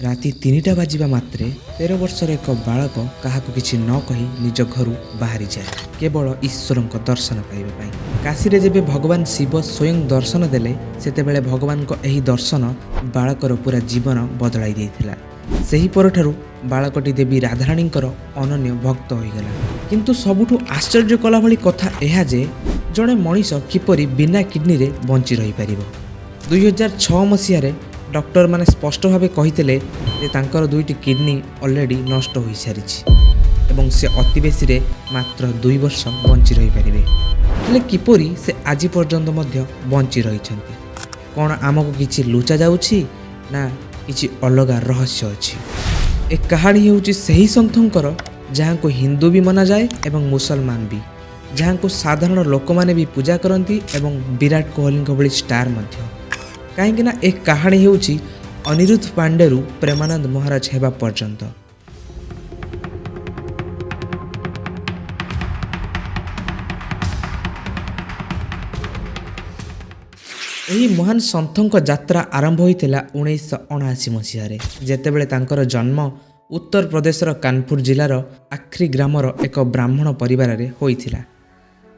ରାତି 3ଟା ବାଜିବା ମାତ୍ରେ 13 ବର୍ଷର ଏକ ବାଳକ କାହାକୁ କିଛି ନ କହି ନିଜ ଘରୁ ବାହାରିଯାଏ, କେବଳ ଈଶ୍ୱରଙ୍କ ଦର୍ଶନ ପାଇବା ପାଇଁ। କାଶୀରେ ଯେବେ ଭଗବାନ ଶିବ ସ୍ୱୟଂ ଦର୍ଶନ ଦେଲେ, ସେତେବେଳେ ଭଗବାନଙ୍କ ଏହି ଦର୍ଶନ ବାଳକର ପୁରା ଜୀବନ ବଦଳାଇ ଦେଇଥିଲା। ସେହି ପରଠାରୁ ବାଳକଟି ଦେବୀ ରାଧାରାଣୀଙ୍କର ଅନନ୍ୟ ଭକ୍ତ ହୋଇଗଲା। କିନ୍ତୁ ସବୁଠୁ ଆଶ୍ଚର୍ଯ୍ୟ କଲା ଭଳି କଥା ଏହା ଯେ ଜଣେ ମଣିଷ କିପରି ବିନା କିଡନୀରେ ବଞ୍ଚି ରହିପାରିବ? 2006 ମସିହାରେ ଡକ୍ଟରମାନେ ସ୍ପଷ୍ଟ ଭାବେ କହିଥିଲେ ଯେ ତାଙ୍କର ଦୁଇଟି କିଡନୀ ଅଲରେଡ଼ି ନଷ୍ଟ ହୋଇସାରିଛି ଏବଂ ସେ ଅତି ବେଶୀରେ ମାତ୍ର 2 ବର୍ଷ ବଞ୍ଚି ରହିପାରିବେ। ହେଲେ କିପରି ସେ ଆଜି ପର୍ଯ୍ୟନ୍ତ ମଧ୍ୟ ବଞ୍ଚି ରହିଛନ୍ତି? କ'ଣ ଆମକୁ କିଛି ଲୁଚା ଯାଉଛି ନା କିଛି ଅଲଗା ରହସ୍ୟ ଅଛି? ଏ କାହାଣୀ ହେଉଛି ସେହି ସନ୍ଥଙ୍କର, ଯାହାଙ୍କୁ ହିନ୍ଦୁ ବି ମନାଯାଏ ଏବଂ ମୁସଲମାନ ବି, ଯାହାଙ୍କୁ ସାଧାରଣ ଲୋକମାନେ ବି ପୂଜା କରନ୍ତି ଏବଂ ବିରାଟ କୋହଲିଙ୍କ ଭଳି ଷ୍ଟାର ମଧ୍ୟ। କାହିଁକି ନା ଏ କାହାଣୀ ହେଉଛି ଅନିରୁଦ୍ଧ ପାଣ୍ଡେରୁ ପ୍ରେମାନନ୍ଦ ମହାରାଜ ହେବା ପର୍ଯ୍ୟନ୍ତ। ଏହି ମହାନ ସନ୍ଥଙ୍କ ଯାତ୍ରା ଆରମ୍ଭ ହୋଇଥିଲା 1979 ମସିହାରେ, ଯେତେବେଳେ ତାଙ୍କର ଜନ୍ମ ଉତ୍ତରପ୍ରଦେଶର କାନପୁର ଜିଲ୍ଲାର ଆଖ୍ରୀ ଗ୍ରାମର ଏକ ବ୍ରାହ୍ମଣ ପରିବାରରେ ହୋଇଥିଲା।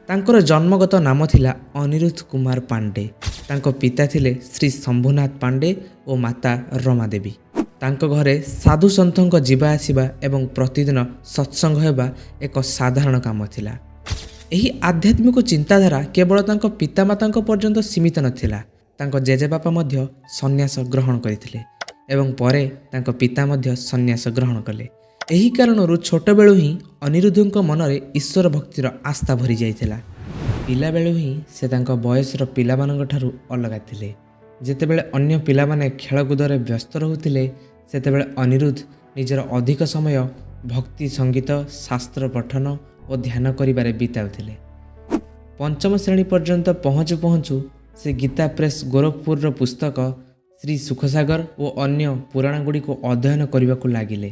ତାଙ୍କର ଜନ୍ମଗତ ନାମ ଥିଲା ଅନିରୁଦ୍ଧ କୁମାର ପାଣ୍ଡେ। ତାଙ୍କ ପିତା ଥିଲେ ଶ୍ରୀ ଶମ୍ଭୁନାଥ ପାଣ୍ଡେ ଓ ମାତା ରମାଦେବୀ। ତାଙ୍କ ଘରେ ସାଧୁ ସନ୍ଥଙ୍କ ଯିବା ଆସିବା ଏବଂ ପ୍ରତିଦିନ ସତ୍ସଙ୍ଗ ହେବା ଏକ ସାଧାରଣ କାମ ଥିଲା। ଏହି ଆଧ୍ୟାତ୍ମିକ ଚିନ୍ତାଧାରା କେବଳ ତାଙ୍କ ପିତାମାତାଙ୍କ ପର୍ଯ୍ୟନ୍ତ ସୀମିତ ନଥିଲା। ତାଙ୍କ ଜେଜେବାପା ମଧ୍ୟ ସନ୍ନ୍ୟାସ ଗ୍ରହଣ କରିଥିଲେ ଏବଂ ପରେ ତାଙ୍କ ପିତା ମଧ୍ୟ ସନ୍ନ୍ୟାସ ଗ୍ରହଣ କଲେ। ଏହି କାରଣରୁ ଛୋଟବେଳୁ ହିଁ ଅନିରୁଦ୍ଧଙ୍କ ମନରେ ଈଶ୍ୱର ଭକ୍ତିର ଆସ୍ଥା ଭରି ଯାଇଥିଲା। ପିଲାବେଳୁ ହିଁ ସେ ତାଙ୍କ ବୟସର ପିଲାମାନଙ୍କ ଠାରୁ ଅଲଗା ଥିଲେ। ଯେତେବେଳେ ଅନ୍ୟ ପିଲାମାନେ ଖେଳକୁଦରେ ବ୍ୟସ୍ତ ରହୁଥିଲେ, ସେତେବେଳେ ଅନିରୁଦ୍ଧ ନିଜର ଅଧିକ ସମୟ ଭକ୍ତି ସଙ୍ଗୀତ, ଶାସ୍ତ୍ର ପଠନ ଓ ଧ୍ୟାନ କରିବାରେ ବିତାଉଥିଲେ। ପଞ୍ଚମ ଶ୍ରେଣୀ ପର୍ଯ୍ୟନ୍ତ ପହଞ୍ଚୁ ପହଞ୍ଚୁ ସେ ଗୀତା ପ୍ରେସ୍ ଗୋରଖପୁରର ପୁସ୍ତକ ଶ୍ରୀ ସୁଖସାଗର ଓ ଅନ୍ୟ ପୁରାଣଗୁଡ଼ିକୁ ଅଧ୍ୟୟନ କରିବାକୁ ଲାଗିଲେ।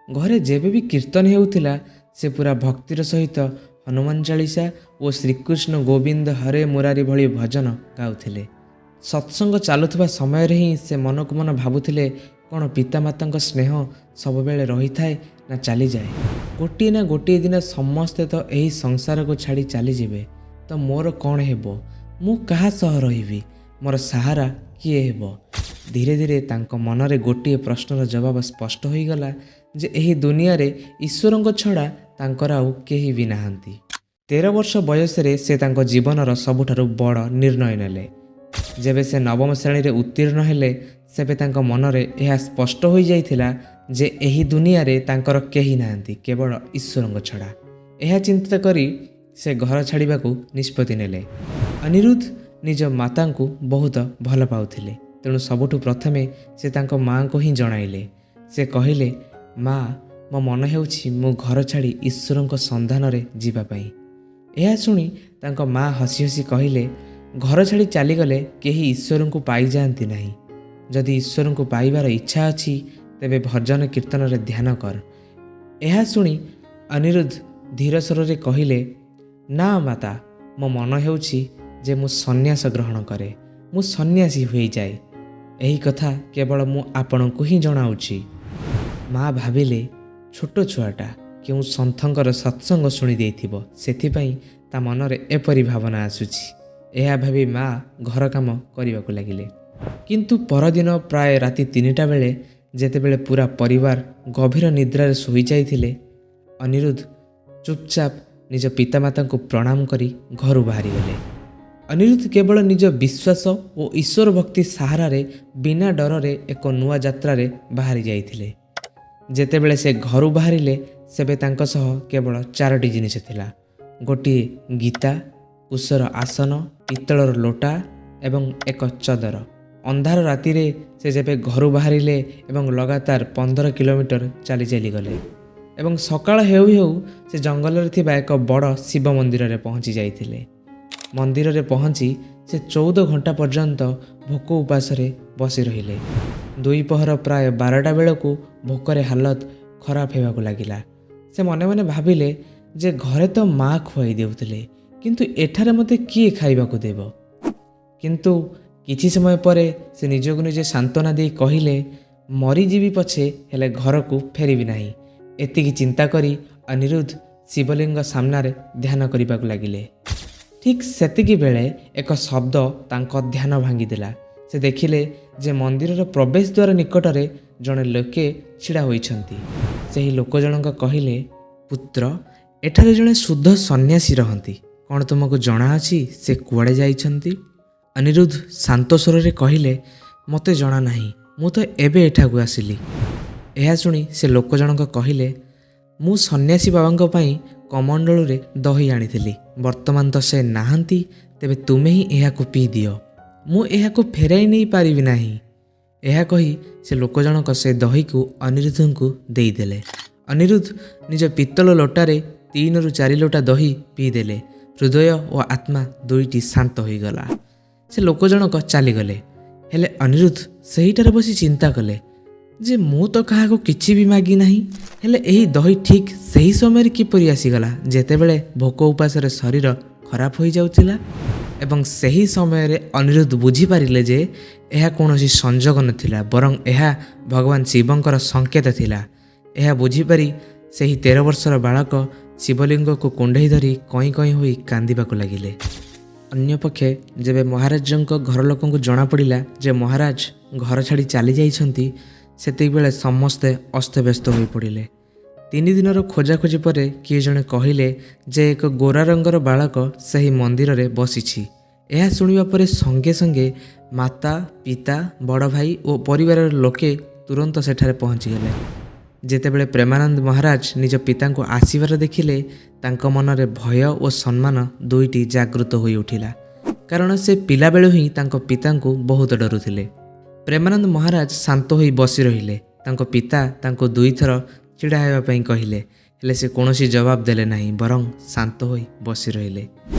ଘରେ ଯେବେ ବି କୀର୍ତ୍ତନ ହେଉଥିଲା, ସେ ପୁରା ଭକ୍ତିର ସହିତ ହନୁମାନ ଚାଳିଶା ଓ ଶ୍ରୀକୃଷ୍ଣ ଗୋବିନ୍ଦ ହରେ ମୁରାରୀ ଭଳି ଭଜନ ଗାଉଥିଲେ। ସତ୍ସଙ୍ଗ ଚାଲୁଥିବା ସମୟରେ ହିଁ ସେ ମନକୁ ମନ ଭାବୁଥିଲେ, କ'ଣ ପିତାମାତାଙ୍କ ସ୍ନେହ ସବୁବେଳେ ରହିଥାଏ ନା ଚାଲିଯାଏ? ଗୋଟିଏ ନା ଗୋଟିଏ ଦିନ ସମସ୍ତେ ତ ଏହି ସଂସାରକୁ ଛାଡ଼ି ଚାଲିଯିବେ, ତ ମୋର କ'ଣ ହେବ? ମୁଁ କାହା ସହ ରହିବି? ମୋର ସାହାରା କିଏ ହେବ? ଧୀରେ ଧୀରେ ତାଙ୍କ ମନରେ ଗୋଟିଏ ପ୍ରଶ୍ନର ଜବାବ ସ୍ପଷ୍ଟ ହୋଇଗଲା ଯେ ଏହି ଦୁନିଆରେ ଈଶ୍ୱରଙ୍କ ଛଡ଼ା ତାଙ୍କର ଆଉ କେହି ବି ନାହାନ୍ତି। 13 ବର୍ଷ ବୟସରେ ସେ ତାଙ୍କ ଜୀବନର ସବୁଠାରୁ ବଡ଼ ନିର୍ଣ୍ଣୟ ନେଲେ। ଯେବେ ସେ ନବମ ଶ୍ରେଣୀରେ ଉତ୍ତୀର୍ଣ୍ଣ ହେଲେ, ସେବେ ତାଙ୍କ ମନରେ ଏହା ସ୍ପଷ୍ଟ ହୋଇଯାଇଥିଲା ଯେ ଏହି ଦୁନିଆରେ ତାଙ୍କର କେହି ନାହାନ୍ତି, କେବଳ ଈଶ୍ୱରଙ୍କ ଛଡ଼ା। ଏହା ଚିନ୍ତା କରି ସେ ଘର ଛାଡ଼ିବାକୁ ନିଷ୍ପତ୍ତି ନେଲେ। ଅନିରୁଦ୍ଧ ନିଜ ମାତାଙ୍କୁ ବହୁତ ଭଲ ପାଉଥିଲେ, ତେଣୁ ସବୁଠୁ ପ୍ରଥମେ ସେ ତାଙ୍କ ମାଆଙ୍କୁ ହିଁ ଜଣାଇଲେ। ସେ କହିଲେ, "ମା, ମୋ ମନ ହେଉଛି ମୁଁ ଘର ଛାଡ଼ି ଈଶ୍ୱରଙ୍କ ସନ୍ଧାନରେ ଯିବା ପାଇଁ।" ଏହା ଶୁଣି ତାଙ୍କ ମା ହସି ହସି କହିଲେ, "ଘର ଛାଡ଼ି ଚାଲିଗଲେ କେହି ଈଶ୍ୱରଙ୍କୁ ପାଇଯାଆନ୍ତି ନାହିଁ। ଯଦି ଈଶ୍ୱରଙ୍କୁ ପାଇବାର ଇଚ୍ଛା ଅଛି, ତେବେ ଭଜନ କୀର୍ତ୍ତନରେ ଧ୍ୟାନ କର।" ଏହା ଶୁଣି ଅନିରୁଦ୍ଧ ଧୀର ସ୍ୱରରେ କହିଲେ, "ନା ମାତା, ମୋ ମନ ହେଉଛି ଯେ ମୁଁ ସନ୍ନ୍ୟାସ ଗ୍ରହଣ କରେ, ମୁଁ ସନ୍ନ୍ୟାସୀ ହୋଇଯାଏ। ଏହି କଥା କେବଳ ମୁଁ ଆପଣଙ୍କୁ ହିଁ ଜଣାଉଛି।" ମା ଭାବିଲେ, ଛୋଟ ଛୁଆଟା କେଉଁ ସନ୍ଥଙ୍କର ସତ୍ସଙ୍ଗ ଶୁଣି ଦେଇଥିବ, ସେଥିପାଇଁ ତା ମନରେ ଏପରି ଭାବନା ଆସୁଛି। ଏହା ଭାବି ମା ଘର କାମ କରିବାକୁ ଲାଗିଲେ। କିନ୍ତୁ ପରଦିନ ପ୍ରାୟ ରାତି 3ଟା ବେଳେ, ଯେତେବେଳେ ପୁରା ପରିବାର ଗଭୀର ନିଦ୍ରାରେ ଶୋଇଯାଇଥିଲେ, ଅନିରୁଦ୍ଧ ଚୁପଚାପ ନିଜ ପିତାମାତାଙ୍କୁ ପ୍ରଣାମ କରି ଘରୁ ବାହାରିଗଲେ। ଅନିରୁଦ୍ଧ କେବଳ ନିଜ ବିଶ୍ୱାସ ଓ ଈଶ୍ୱର ଭକ୍ତି ସାହାରାରେ ବିନା ଡରରେ ଏକ ନୂଆ ଯାତ୍ରାରେ ବାହାରି ଯାଇଥିଲେ। ଯେତେବେଳେ ସେ ଘରୁ ବାହାରିଲେ, ସେବେ ତାଙ୍କ ସହ କେବଳ ଚାରୋଟି ଜିନିଷ ଥିଲା: ଗୋଟିଏ ଗୀତା, କୁଶର ଆସନ, ପିତ୍ତଳର ଲୋଟା ଏବଂ ଏକ ଚଦର। ଅନ୍ଧାର ରାତିରେ ସେ ଯେବେ ଘରୁ ବାହାରିଲେ ଏବଂ ଲଗାତାର 15 କିଲୋମିଟର ଚାଲି ଚାଲିଗଲେ ଏବଂ ସକାଳ ହେଉ ହେଉ ସେ ଜଙ୍ଗଲରେ ଥିବା ଏକ ବଡ଼ ଶିବ ମନ୍ଦିରରେ ପହଞ୍ଚି ଯାଇଥିଲେ। ମନ୍ଦିରରେ ପହଞ୍ଚି ସେ 14 ଘଣ୍ଟା ପର୍ଯ୍ୟନ୍ତ ଭୋକ ଉପାସରେ ବସି ରହିଲେ। ଦ୍ୱିପହର ପ୍ରାୟ 12ଟା ବେଳକୁ ଭୋକରେ ହାଲତ ଖରାପ ହେବାକୁ ଲାଗିଲା। ସେ ମନେ ମନେ ଭାବିଲେ ଯେ ଘରେ ତ ମା ଖୁଆଇ ଦେଉଥିଲେ, କିନ୍ତୁ ଏଠାରେ ମୋତେ କିଏ ଖାଇବାକୁ ଦେବ? କିନ୍ତୁ କିଛି ସମୟ ପରେ ସେ ନିଜକୁ ନିଜେ ସାନ୍ତ୍ୱନା ଦେଇ କହିଲେ, ମରିଯିବି ପଛେ, ହେଲେ ଘରକୁ ଫେରିବି ନାହିଁ। ଏତିକି ଚିନ୍ତା କରି ଅନିରୁଦ୍ଧ ଶିବଲିଙ୍ଗ ସାମ୍ନାରେ ଧ୍ୟାନ କରିବାକୁ ଲାଗିଲେ। ଠିକ୍ ସେତିକି ବେଳେ ଏକ ଶବ୍ଦ ତାଙ୍କ ଧ୍ୟାନ ଭାଙ୍ଗିଦେଲା। ସେ ଦେଖିଲେ ଯେ ମନ୍ଦିରର ପ୍ରବେଶ ଦ୍ୱାର ନିକଟରେ ଜଣେ ଲୋକେ ଛିଡ଼ା ହୋଇଛନ୍ତି। ସେହି ଲୋକ ଜଣକ କହିଲେ, ପୁତ୍ର, ଏଠାରେ ଜଣେ ଶୁଦ୍ଧ ସନ୍ନ୍ୟାସୀ ରହନ୍ତି। କ'ଣ ତୁମକୁ ଜଣାଅଛି ସେ କୁଆଡ଼େ ଯାଇଛନ୍ତି? ଅନିରୁଦ୍ଧ ଶାନ୍ତ ସ୍ୱରରେ କହିଲେ, ମୋତେ ଜଣା ନାହିଁ, ମୁଁ ତ ଏବେ ଏଠାକୁ ଆସିଲି। ଏହା ଶୁଣି ସେ ଲୋକ ଜଣକ କହିଲେ, ମୁଁ ସନ୍ନ୍ୟାସୀ ବାବାଙ୍କ ପାଇଁ କମଣ୍ଡଳୁରେ ଦହି ଆଣିଥିଲି। ବର୍ତ୍ତମାନ ତ ସେ ନାହାନ୍ତି, ତେବେ ତୁମେ ହିଁ ଏହାକୁ ପିଇଦିଅ। ମୁଁ ଏହାକୁ ଫେରାଇ ନେଇପାରିବି ନାହିଁ। ଏହା କହି ସେ ଲୋକ ଜଣକ ସେ ଦହିକୁ ଅନିରୁଦ୍ଧଙ୍କୁ ଦେଇଦେଲେ। ଅନିରୁଦ୍ଧ ନିଜ ପିତ୍ତଳ ଲୋଟାରେ 3ରୁ 4 ଲୋଟା ଦହି ପିଇଦେଲେ। ହୃଦୟ ଓ ଆତ୍ମା ଦୁଇଟି ଶାନ୍ତ ହୋଇଗଲା। ସେ ଲୋକ ଜଣକ ଚାଲିଗଲେ। ହେଲେ ଅନିରୁଦ୍ଧ ସେହିଠାରେ ବସି ଚିନ୍ତା କଲେ ଯେ ମୁଁ ତ କାହାକୁ କିଛି ବି ମାଗି ନାହିଁ, ହେଲେ ଏହି ଦହି ଠିକ୍ ସେହି ସମୟରେ କିପରି ଆସିଗଲା ଯେତେବେଳେ ଭୋକ ଉପାସରେ ଶରୀର ଖରାପ ହୋଇଯାଉଥିଲା? ଏବଂ ସେହି ସମୟରେ ଅନିରୁଦ୍ଧ ବୁଝିପାରିଲେ ଯେ ଏହା କୌଣସି ସଂଯୋଗ ନଥିଲା, ବରଂ ଏହା ଭଗବାନ ଶିବଙ୍କର ସଂକେତ ଥିଲା। ଏହା ବୁଝିପାରି ସେହି 13 ବର୍ଷର ବାଳକ ଶିବଲିଙ୍ଗକୁ କୁଣ୍ଢେଇ ଧରି କଇଁ କଇଁ ହୋଇ କାନ୍ଦିବାକୁ ଲାଗିଲେ। ଅନ୍ୟପକ୍ଷେ ଯେବେ ମହାରାଜଙ୍କ ଘର ଲୋକଙ୍କୁ ଜଣାପଡ଼ିଲା ଯେ ମହାରାଜ ଘର ଛାଡ଼ି ଚାଲି ଯାଇଛନ୍ତି, ସେତିକିବେଳେ ସମସ୍ତେ ଅସ୍ତବ୍ୟସ୍ତ ହୋଇପଡ଼ିଲେ। 3 ଦିନର ଖୋଜାଖୋଜି ପରେ କିଏ ଜଣେ କହିଲେ ଯେ ଏକ ଗୋରା ରଙ୍ଗର ବାଳକ ସେହି ମନ୍ଦିରରେ ବସିଛି। ଏହା ଶୁଣିବା ପରେ ସଙ୍ଗେ ସଙ୍ଗେ ମାତା, ପିତା, ବଡ଼ ଭାଇ ଓ ପରିବାରର ଲୋକେ ତୁରନ୍ତ ସେଠାରେ ପହଞ୍ଚିଗଲେ। ଯେତେବେଳେ ପ୍ରେମାନନ୍ଦ ମହାରାଜ ନିଜ ପିତାଙ୍କୁ ଆସିବାର ଦେଖିଲେ, ତାଙ୍କ ମନରେ ଭୟ ଓ ସମ୍ମାନ ଦୁଇଟି ଜାଗୃତ ହୋଇ ଉଠିଲା, କାରଣ ସେ ପିଲାବେଳୁ ହିଁ ତାଙ୍କ ପିତାଙ୍କୁ ବହୁତ ଡରୁଥିଲେ। ପ୍ରେମାନନ୍ଦ ମହାରାଜ ଶାନ୍ତ ହୋଇ ବସି ରହିଲେ। ତାଙ୍କ ପିତା ତାଙ୍କୁ 2ଥର ଛିଡ଼ା ହେବା ପାଇଁ କହିଲେ, ହେଲେ ସେ କୌଣସି ଜବାବ ଦେଲେ ନାହିଁ, ବରଂ ଶାନ୍ତ ହୋଇ ବସି ରହିଲେ।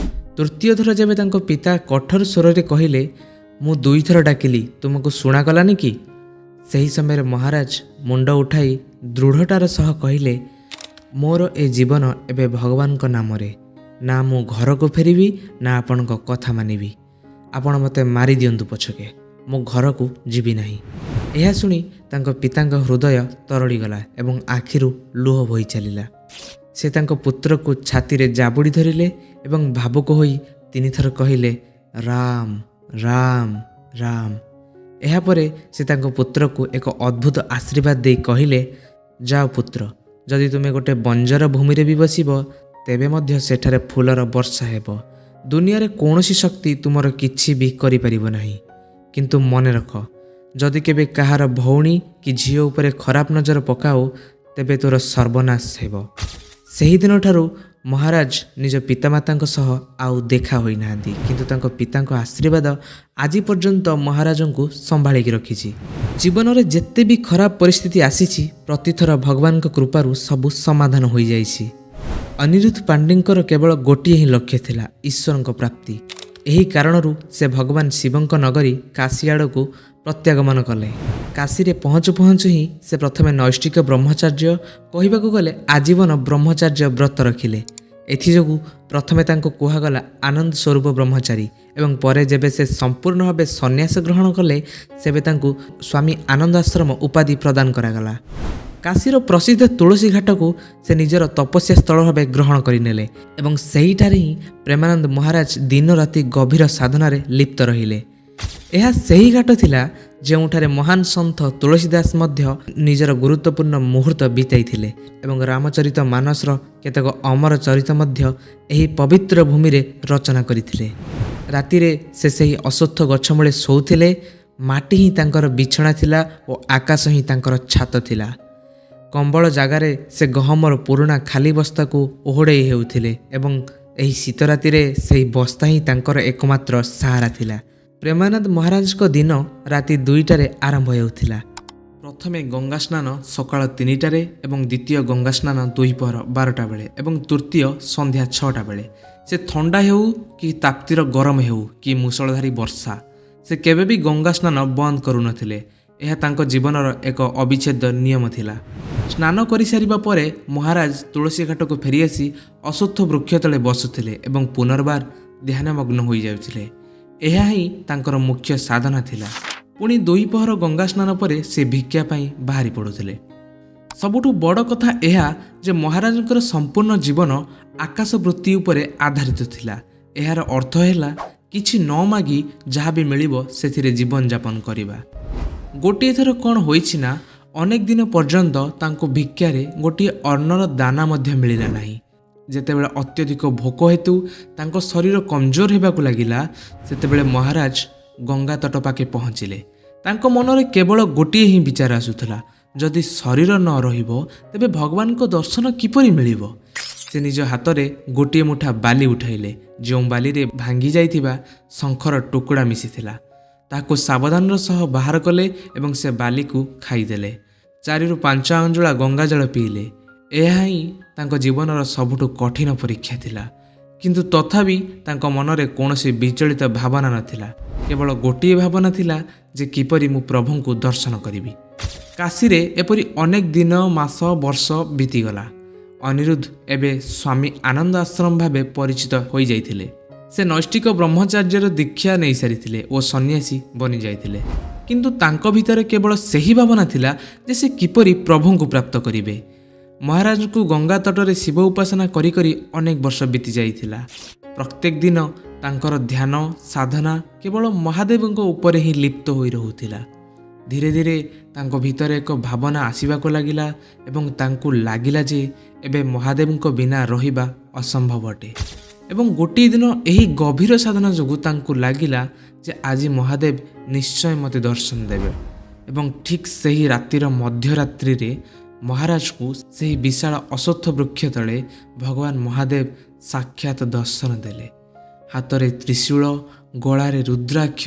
ତୃତୀୟ ଥର ଯେବେ ତାଙ୍କ ପିତା କଠୋର ସ୍ୱରରେ କହିଲେ, ମୁଁ 2ଥର ଡାକିଲି, ତୁମକୁ ଶୁଣାଗଲାନି କି? ସେହି ସମୟରେ ମହାରାଜ ମୁଣ୍ଡ ଉଠାଇ ଦୃଢ଼ତାର ସହ କହିଲେ, ମୋର ଏ ଜୀବନ ଏବେ ଭଗବାନଙ୍କ ନାମରେ। ନା ମୁଁ ଘରକୁ ଫେରିବି, ନା ଆପଣଙ୍କ କଥା ମାନିବି। ଆପଣ ମୋତେ ମାରିଦିଅନ୍ତୁ ପଛକେ, ମୁଁ ଘରକୁ ଯିବି ନାହିଁ। ଏହା ଶୁଣି ତାଙ୍କ ପିତାଙ୍କ ହୃଦୟ ତରଳିଗଲା ଏବଂ ଆଖିରୁ ଲୁହ ବୋହି ଚାଲିଲା। ସେ ତାଙ୍କ ପୁତ୍ରକୁ ଛାତିରେ ଜାବୁଡ଼ି ଧରିଲେ ଏବଂ ଭାବୁକ ହୋଇ 3ଥର କହିଲେ, ରାମ ରାମ ରାମ। ଏହାପରେ ସେ ତାଙ୍କ ପୁତ୍ରକୁ ଏକ ଅଦ୍ଭୁତ ଆଶୀର୍ବାଦ ଦେଇ କହିଲେ, ଯାଅ ପୁତ୍ର, ଯଦି ତୁମେ ଗୋଟେ ବଞ୍ଜର ଭୂମିରେ ବି ବସିବ, ତେବେ ମଧ୍ୟ ସେଠାରେ ଫୁଲର ବର୍ଷା ହେବ। ଦୁନିଆରେ କୌଣସି ଶକ୍ତି ତୁମର କିଛି ବି କରିପାରିବ ନାହିଁ। କିନ୍ତୁ ମନେ ରଖ, ଯଦି କେବେ କାହାର ଭଉଣୀ କି ଝିଅ ଉପରେ ଖରାପ ନଜର ପକାଅ, ତେବେ ତୋର ସର୍ବନାଶ ହେବ। ସେହିଦିନଠାରୁ ମହାରାଜ ନିଜ ପିତାମାତାଙ୍କ ସହ ଆଉ ଦେଖା ହୋଇନାହାନ୍ତି, କିନ୍ତୁ ତାଙ୍କ ପିତାଙ୍କ ଆଶୀର୍ବାଦ ଆଜି ପର୍ଯ୍ୟନ୍ତ ମହାରାଜଙ୍କୁ ସମ୍ଭାଳିକି ରଖିଛି। ଜୀବନରେ ଯେତେ ବି ଖରାପ ପରିସ୍ଥିତି ଆସିଛି, ପ୍ରତିଥର ଭଗବାନଙ୍କ କୃପାରୁ ସବୁ ସମାଧାନ ହୋଇଯାଇଛି। ଅନିରୁଦ୍ଧ ପାଣ୍ଡେଙ୍କର କେବଳ ଗୋଟିଏ ହିଁ ଲକ୍ଷ୍ୟ ଥିଲା, ଈଶ୍ୱରଙ୍କ ପ୍ରାପ୍ତି। ଏହି କାରଣରୁ ସେ ଭଗବାନ ଶିବଙ୍କ ନଗରୀ କାଶୀ ଆଡ଼କୁ ପ୍ରତ୍ୟାଗମନ କଲେ। କାଶୀରେ ପହଞ୍ଚୁ ପହଞ୍ଚୁ ହିଁ ସେ ପ୍ରଥମେ ନୈଷ୍ଠିକ ବ୍ରହ୍ମଚର୍ଯ୍ୟ, କହିବାକୁ ଗଲେ ଆଜୀବନ ବ୍ରହ୍ମଚର୍ଯ୍ୟ ବ୍ରତ ରଖିଲେ। ଏଥିଯୋଗୁଁ ପ୍ରଥମେ ତାଙ୍କୁ କୁହାଗଲା ଆନନ୍ଦ ସ୍ୱରୂପ ବ୍ରହ୍ମଚାରୀ ଏବଂ ପରେ ଯେବେ ସେ ସମ୍ପୂର୍ଣ୍ଣ ଭାବେ ସନ୍ନ୍ୟାସ ଗ୍ରହଣ କଲେ, ସେବେ ତାଙ୍କୁ ସ୍ୱାମୀ ଆନନ୍ଦ ଆଶ୍ରମ ଉପାଧି ପ୍ରଦାନ କରାଗଲା। କାଶୀର ପ୍ରସିଦ୍ଧ ତୁଳସୀ ଘାଟକୁ ସେ ନିଜର ତପସ୍ୟା ସ୍ଥଳ ଭାବେ ଗ୍ରହଣ କରିନେଲେ ଏବଂ ସେହିଠାରେ ହିଁ ପ୍ରେମାନନ୍ଦ ମହାରାଜ ଦିନ ରାତି ଗଭୀର ସାଧନାରେ ଲିପ୍ତ ରହିଲେ। ଏହା ସେହି ଘାଟ ଥିଲା ଯେଉଁଠାରେ ମହାନ ସନ୍ଥ ତୁଳସୀ ଦାସ ମଧ୍ୟ ନିଜର ଗୁରୁତ୍ୱପୂର୍ଣ୍ଣ ମୁହୂର୍ତ୍ତ ବିତାଇଥିଲେ ଏବଂ ରାମଚରିତ ମାନସର କେତେକ ଅମର ଚରିତ ମଧ୍ୟ ଏହି ପବିତ୍ର ଭୂମିରେ ରଚନା କରିଥିଲେ। ରାତିରେ ସେ ସେହି ଅଶ୍ୱତ୍ଥ ଗଛ ମୂଳେ ଶୋଉଥିଲେ। ମାଟି ହିଁ ତାଙ୍କର ବିଛଣା ଥିଲା ଓ ଆକାଶ ହିଁ ତାଙ୍କର ଛାତ ଥିଲା। କମ୍ବଳ ଜାଗାରେ ସେ ଗହମର ପୁରୁଣା ଖାଲି ବସ୍ତାକୁ ଓହଡ଼େଇ ହେଉଥିଲେ ଏବଂ ଏହି ଶୀତ ରାତିରେ ସେହି ବସ୍ତା ହିଁ ତାଙ୍କର ଏକମାତ୍ର ସାହାରା ଥିଲା। ପ୍ରେମାନନ୍ଦ ମହାରାଜଙ୍କ ଦିନ ରାତି 2ଟାରେ ଆରମ୍ଭ ହେଉଥିଲା। ପ୍ରଥମେ ଗଙ୍ଗା ସ୍ନାନ ସକାଳ 3ଟାରେ ଏବଂ ଦ୍ୱିତୀୟ ଗଙ୍ଗା ସ୍ନାନ ଦ୍ୱିପହର 12ଟା ବେଳେ ଏବଂ ତୃତୀୟ ସନ୍ଧ୍ୟା 6ଟା ବେଳେ। ସେ ଥଣ୍ଡା ହେଉ କି ତାପ୍ତିର ଗରମ ହେଉ କି ମୂଷଳଧାରୀ ବର୍ଷା, ସେ କେବେ ବି ଗଙ୍ଗା ସ୍ନାନ ବନ୍ଦ କରୁନଥିଲେ। ଏହା ତାଙ୍କ ଜୀବନର ଏକ ଅବିଚ୍ଛେଦ୍ୟ ନିୟମ ଥିଲା। ସ୍ନାନ କରିସାରିବା ପରେ ମହାରାଜ ତୁଳସୀ ଘାଟକୁ ଫେରିଆସି ଅଶ୍ୱତ୍ଥ ବୃକ୍ଷ ତଳେ ବସୁଥିଲେ ଏବଂ ପୁନର୍ବାର ଧ୍ୟାନମଗ୍ନ ହୋଇଯାଉଥିଲେ। ଏହା ହିଁ ତାଙ୍କର ମୁଖ୍ୟ ସାଧନା ଥିଲା। ପୁଣି ଦ୍ୱିପହର ଗଙ୍ଗା ସ୍ନାନ ପରେ ସେ ଭିକ୍ଷା ପାଇଁ ବାହାରି ପଡ଼ୁଥିଲେ। ସବୁଠୁ ବଡ଼ କଥା ଏହା ଯେ ମହାରାଜଙ୍କର ସମ୍ପୂର୍ଣ୍ଣ ଜୀବନ ଆକାଶ ବୃତ୍ତି ଉପରେ ଆଧାରିତ ଥିଲା। ଏହାର ଅର୍ଥ ହେଲା କିଛି ନ ମାଗି ଯାହା ବି ମିଳିବ ସେଥିରେ ଜୀବନଯାପନ କରିବା। ଗୋଟିଏ ଥର କ'ଣ ହୋଇଛି ନା, ଅନେକ ଦିନ ପର୍ଯ୍ୟନ୍ତ ତାଙ୍କୁ ଭିକ୍ଷାରେ ଗୋଟିଏ ଅନ୍ନର ଦାନା ମଧ୍ୟ ମିଳିଲା ନାହିଁ। ଯେତେବେଳେ ଅତ୍ୟଧିକ ଭୋକ ହେତୁ ତାଙ୍କ ଶରୀର କମଜୋର ହେବାକୁ ଲାଗିଲା, ସେତେବେଳେ ମହାରାଜ ଗଙ୍ଗା ତଟ ପାଖେ ପହଞ୍ଚିଲେ। ତାଙ୍କ ମନରେ କେବଳ ଗୋଟିଏ ହିଁ ବିଚାର ଆସୁଥିଲା, ଯଦି ଶରୀର ନ ରହିବ ତେବେ ଭଗବାନଙ୍କ ଦର୍ଶନ କିପରି ମିଳିବ? ସେ ନିଜ ହାତରେ ଗୋଟିଏ ମୁଠା ବାଲି ଉଠାଇଲେ, ଯେଉଁ ବାଲିରେ ଭାଙ୍ଗି ଯାଇଥିବା ଶଙ୍ଖର ଟୁକୁଡ଼ା ମିଶିଥିଲା। ତାହାକୁ ସାବଧାନର ସହ ବାହାର କଲେ ଏବଂ ସେ ବାଲିକୁ ଖାଇଦେଲେ। 4ରୁ 5 ଆଞ୍ଜୁଳା ଗଙ୍ଗାଜଳ ପିଇଲେ। ଏହା ହିଁ ତାଙ୍କ ଜୀବନର ସବୁଠୁ କଠିନ ପରୀକ୍ଷା ଥିଲା। କିନ୍ତୁ ତଥାପି ତାଙ୍କ ମନରେ କୌଣସି ବିଚଳିତ ଭାବନା ନଥିଲା। କେବଳ ଗୋଟିଏ ଭାବନା ଥିଲା ଯେ କିପରି ମୁଁ ପ୍ରଭୁଙ୍କୁ ଦର୍ଶନ କରିବି। କାଶୀରେ ଏପରି ଅନେକ ଦିନ, ମାସ, ବର୍ଷ ବିତିଗଲା। ଅନିରୁଦ୍ଧ ଏବେ ସ୍ୱାମୀ ଆନନ୍ଦ ଆଶ୍ରମ ଭାବେ ପରିଚିତ ହୋଇଯାଇଥିଲେ। ସେ ନୈଷ୍ଠିକ ବ୍ରହ୍ମଚାର୍ଯ୍ୟର ଦୀକ୍ଷା ନେଇସାରିଥିଲେ ଓ ସନ୍ନ୍ୟାସୀ ବନିଯାଇଥିଲେ। କିନ୍ତୁ ତାଙ୍କ ଭିତରେ କେବଳ ସେହି ଭାବନା ଥିଲା ଯେ ସେ କିପରି ପ୍ରଭୁଙ୍କୁ ପ୍ରାପ୍ତ କରିବେ। ମହାରାଜଙ୍କୁ ଗଙ୍ଗା ତଟରେ ଶିବ ଉପାସନା କରି କରି ଅନେକ ବର୍ଷ ବିତି ଯାଇଥିଲା। ପ୍ରତ୍ୟେକ ଦିନ ତାଙ୍କର ଧ୍ୟାନ ସାଧନା କେବଳ ମହାଦେବଙ୍କ ଉପରେ ହିଁ ଲିପ୍ତ ହୋଇ ରହୁଥିଲା। ଧୀରେ ଧୀରେ ତାଙ୍କ ଭିତରେ ଏକ ଭାବନା ଆସିବାକୁ ଲାଗିଲା ଏବଂ ତାଙ୍କୁ ଲାଗିଲା ଯେ ଏବେ ମହାଦେବଙ୍କ ବିନା ରହିବା ଅସମ୍ଭବ ଅଟେ। ଏବଂ ଗୋଟିଏ ଦିନ ଏହି ଗଭୀର ସାଧନା ଯୋଗୁଁ ତାଙ୍କୁ ଲାଗିଲା ଯେ ଆଜି ମହାଦେବ ନିଶ୍ଚୟ ମୋତେ ଦର୍ଶନ ଦେବେ। ଏବଂ ଠିକ୍ ସେହି ରାତିର ମଧ୍ୟରାତ୍ରିରେ ମହାରାଜଙ୍କୁ ସେହି ବିଶାଳ ଅଶ୍ୱତ୍ଥ ବୃକ୍ଷ ତଳେ ଭଗବାନ ମହାଦେବ ସାକ୍ଷାତ ଦର୍ଶନ ଦେଲେ। ହାତରେ ତ୍ରିଶୂଳ, ଗଳାରେ ରୁଦ୍ରାକ୍ଷ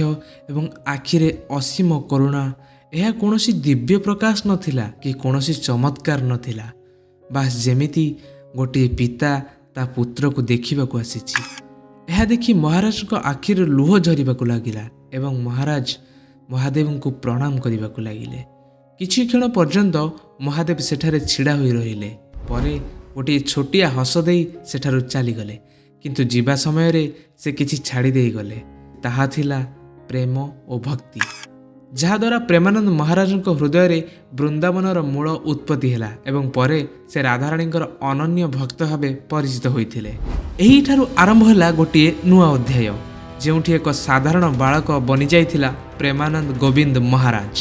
ଏବଂ ଆଖିରେ ଅସୀମ କରୁଣା। ଏହା କୌଣସି ଦିବ୍ୟ ପ୍ରକାଶ ନଥିଲା କି କୌଣସି ଚମତ୍କାର ନଥିଲା। ବାସ୍ ଯେମିତି ଗୋଟିଏ ପିତା ତା ପୁତ୍ରକୁ ଦେଖିବାକୁ ଆସିଛି। ଏହା ଦେଖି ମହାରାଜଙ୍କ ଆଖିରୁ ଲୁହ ଝରିବାକୁ ଲାଗିଲା ଏବଂ ମହାରାଜ ମହାଦେବଙ୍କୁ ପ୍ରଣାମ କରିବାକୁ ଲାଗିଲେ। କିଛି କ୍ଷଣ ପର୍ଯ୍ୟନ୍ତ ମହାଦେବ ସେଠାରେ ଛିଡ଼ା ହୋଇ ରହିଲେ। ପରେ ଗୋଟିଏ ଛୋଟିଆ ହସ ଦେଇ ସେଠାରୁ ଚାଲିଗଲେ। କିନ୍ତୁ ଯିବା ସମୟରେ ସେ କିଛି ଛାଡ଼ି ଦେଇଗଲେ। ତାହା ଥିଲା ପ୍ରେମ ଓ ଭକ୍ତି, ଯାହାଦ୍ୱାରା ପ୍ରେମାନନ୍ଦ ମହାରାଜଙ୍କ ହୃଦୟରେ ବୃନ୍ଦାବନର ମୂଳ ଉତ୍ପତ୍ତି ହେଲା ଏବଂ ପରେ ସେ ରାଧାରାଣୀଙ୍କର ଅନନ୍ୟ ଭକ୍ତ ଭାବେ ପରିଚିତ ହୋଇଥିଲେ। ଏହିଠାରୁ ଆରମ୍ଭ ହେଲା ଗୋଟିଏ ନୂଆ ଅଧ୍ୟାୟ, ଯେଉଁଠି ଏକ ସାଧାରଣ ବାଳକ ବନିଯାଇଥିଲା ପ୍ରେମାନନ୍ଦ ଗୋବିନ୍ଦ ମହାରାଜ।